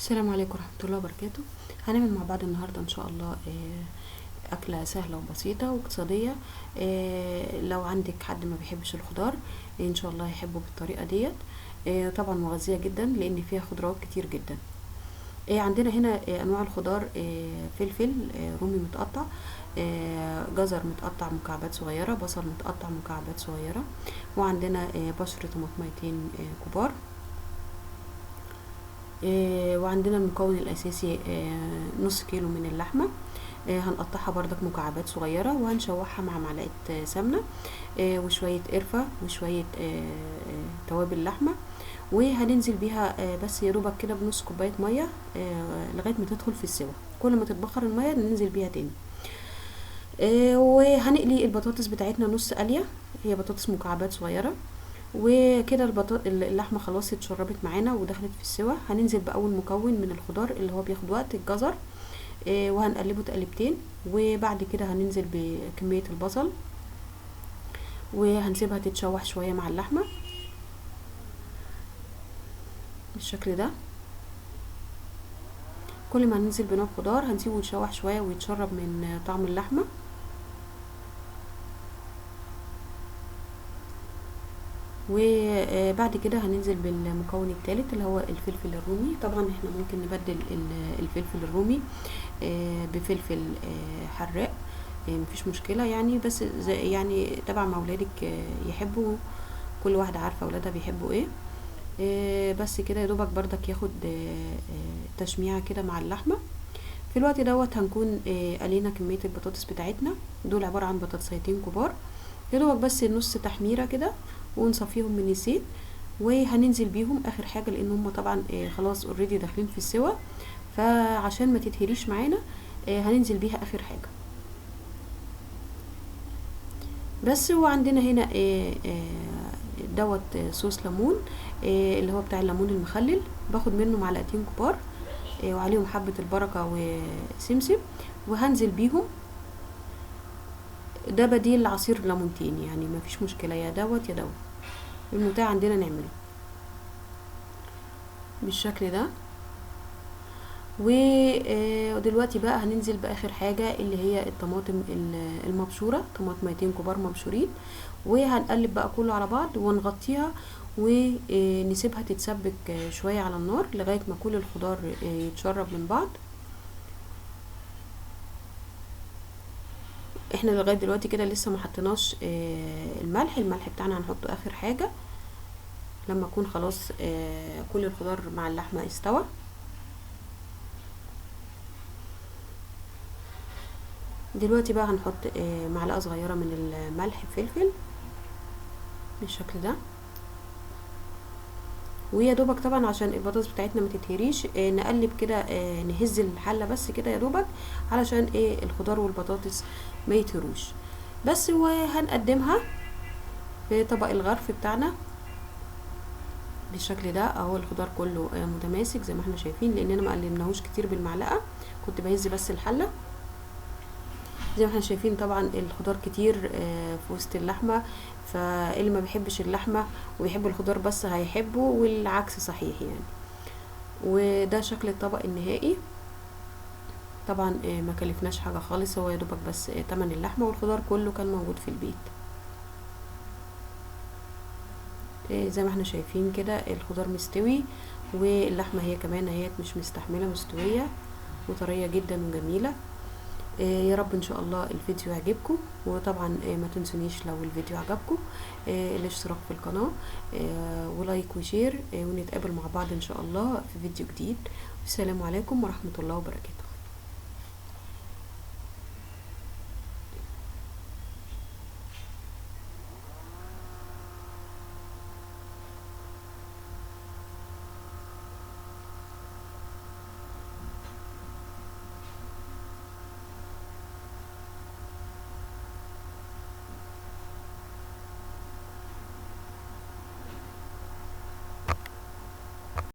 السلام عليكم ورحمة الله وبركاته. هنعمل مع بعض النهاردة إن شاء الله أكلة سهلة وبسيطة واقتصادية. لو عندك حد ما بيحبش الخضار إن شاء الله هيحبه بالطريقة ديت. طبعا مغذية جدا لأن فيها خضروات كتير جدا. عندنا هنا أنواع الخضار، فلفل رومي متقطع، جزر متقطع مكعبات صغيرة، بصل متقطع مكعبات صغيرة، وعندنا بشر طماطميتين كبار، وعندنا المكون الأساسي نص كيلو من اللحمة، هنقطعها بردك مكعبات صغيرة وهنشوحها مع معلقة سمنة، وشوية قرفة وشوية توابل لحمة، وهننزل بيها بس يا دوبك كده بنص كوباية مية لغاية ما تدخل في السوا. كل ما تتبخر المية ننزل بيها تاني. وهنقلي البطاطس بتاعتنا نص قلية، هي بطاطس مكعبات صغيرة. وكده اللحمة خلاص اتشربت معانا ودخلت في السوا. هننزل بأول مكون من الخضار اللي هو بياخد وقت، الجزر، وهنقلبه تقلبتين، وبعد كده هننزل بكمية البصل وهنسيبها تتشوح شوية مع اللحمة بالشكل ده. كل ما هننزل بنوع خضار هنسيبه يتشوح شوية ويتشرب من طعم اللحمة. وبعد كده هننزل بالمكون الثالث اللي هو الفلفل الرومي. طبعا احنا ممكن نبدل الفلفل الرومي بفلفل حراق، مفيش مشكلة يعني، بس يعني تبع ما اولادك يحبوا، كل واحدة عارفة اولادها بيحبوا ايه. بس كده يا دوبك بردك ياخد تشميعة كده مع اللحمة. في الوقت دوت هنكون قلينا كمية البطاطس بتاعتنا، دول عبارة عن بطاطسيتين كبار، يا دوبك بس نص تحميرة كده ونصفيهم من الزيت، وهننزل بيهم اخر حاجة لان هم طبعا خلاص already داخلين في السوا، فعشان ما تتهريش معانا هننزل بيها اخر حاجة بس. وعندنا هنا دوت صوص ليمون، اللي هو بتاع الليمون المخلل، باخد منه معلقتين كبار، وعليهم حبة البركة وسمسم، وهنزل بيهم. ده بديل لعصير ليمونتين يعني، ما فيش مشكلة، يا دوت يا دوت، المتاح عندنا نعمله بالشكل ده. ودلوقتي بقى هننزل باخر حاجة اللي هي الطماطم المبشورة، طماطميتين كبار مبشورين، وهنقلب بقى كله على بعض ونغطيها ونسيبها تتسبك شوية على النار لغاية ما كل الخضار يتشرب من بعض. احنا لغاية دلوقتي كده لسه ما حطيناش الملح، الملح بتاعنا هنحطه اخر حاجة لما يكون خلاص كل الخضار مع اللحمة استوى. دلوقتي بقى هنحط معلقة صغيرة من الملح فلفل بالشكل ده، ويا دوبك طبعا عشان البطاطس بتاعتنا ما تتهريش نقلب كده، نهز الحلة بس كده يا دوبك علشان الخضار والبطاطس ما يتهروش بس. وهنقدمها في طبق الغرف بتاعنا بالشكل ده اهو. الخضار كله متماسك زي ما احنا شايفين، لاننا ما قلبناهوش كتير بالمعلقة، كنت بهز بس الحلة. زي ما احنا شايفين طبعا الخضار كتير في وسط اللحمة، فاللي ما بيحبش اللحمة وبيحب الخضار بس هيحبه، والعكس صحيح يعني. وده شكل الطبق النهائي. طبعا ما كلفناش حاجة خالص، هو يا دوبك بس تمن اللحمة والخضار كله كان موجود في البيت. زي ما احنا شايفين كده الخضار مستوي، واللحمة هي كمان اهيت مش مستحملة، مستوية وطرية جدا وجميلة. يا رب ان شاء الله الفيديو يعجبكم، وطبعا ما تنسونيش لو الفيديو عجبكم الاشتراك في القناة، و like و share، ونتقابل مع بعض ان شاء الله في فيديو جديد. والسلام عليكم ورحمة الله وبركاته.